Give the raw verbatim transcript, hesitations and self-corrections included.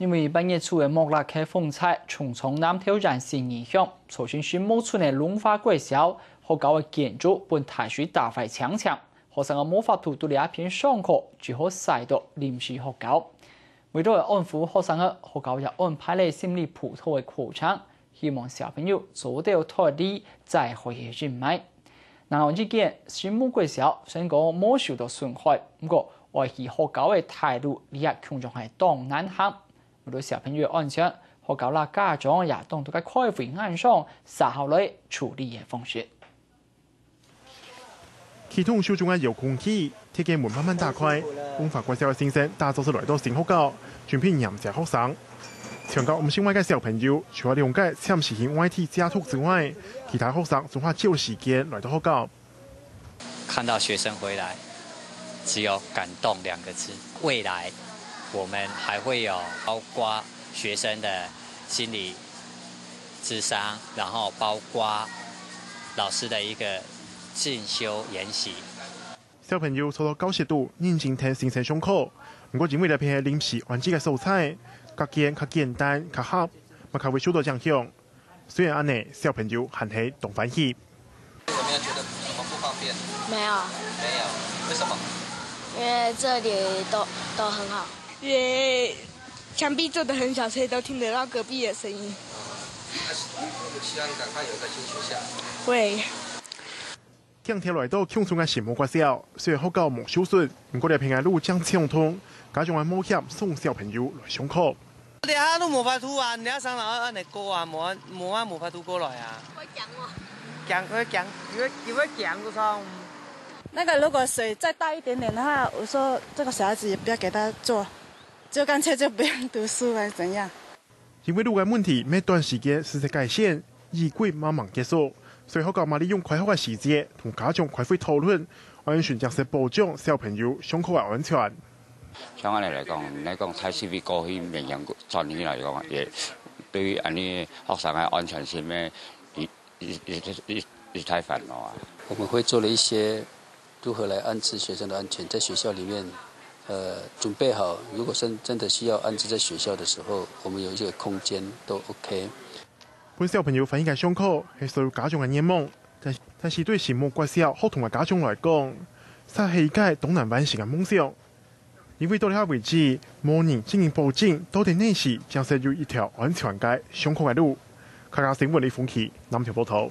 因為八月初个莫拉克風災，重創南投縣四縣鄉，造成新屋村个龍華國小，學校个建築分大水打壞淨淨，學生仔無法度在這片上課，只好徙到臨時學校。為著安撫學生仔，學校也安排了心理輔導个課程，希望小朋友做得脫離災害个陰霾。另外一間新屋國小雖然講無受到損害，毋過愛去學校个大路這下共樣係當難行。為著小朋友个安全，學校啦家長也當在該開會研商，續下來處理个方式。啟動手中个遙控器，鐵閘門慢慢打開，龍華國小个新生打早就來到新學校，準備迎接學生。全校五十外个小朋友，除了兩個暫時去外地借讀之外，其他學生總係照時間來到學校。 看到學生回來，只有感動兩個字。未來我們還會有包括學生的心理諮商，然後包括老師的一個進修研習。小朋友坐到教室肚，認真聽先生上課，毋過因為這片係臨時安置个所在，隔間較簡單、較狹，嘛較會受到影響。 雖然恁呢，小朋友還係當歡喜。有沒有覺得什麼不方便？沒有。沒有，為什麼？因為這裡都，都很好。因為牆壁做得很小，所以都聽得到隔壁的聲音。那希望趕快有一個新學校。會。 今晡日來到共樣个新屋國小，雖然學校無受損，毋過這片个路正暢通，家長愛冒險送小朋友來上課。這下都無法度啊，你這上來愛恁樣過啊，無啊，無啊，無法度過來啊。會驚哦。驚，會驚，你會，你會驚，不錯。那個如果水再大一點點的話，我說這個小孩子也不要給他坐，就乾脆就不用讀書還是怎樣。 因為路个問題，毋係短時間實在改善，雨季慢慢結束，所以學校嘛利用開學个時節，同家長開會討論，按怎正式保障小朋友上課个安全。像恁樣來講，來講，在四位過去綿延轉起來講，也對於恁樣學生个安全性呢，也，也，也，也，也太煩惱啊。我們會做了一些 如何來安置學生的安全，在學校裡面，呃，準備好，如果真，真的需要安置在學校的時候，我們有一些空間都OK。分小朋友歡喜个上課，係所有家長个願望。但，但是對新屋國小學童个家長來講，這係一個當難完成个夢想。因為到這下為止，無人真正保證到底哪時正會有一條安全个上課个路。客家新聞李鳳琪，南投報導。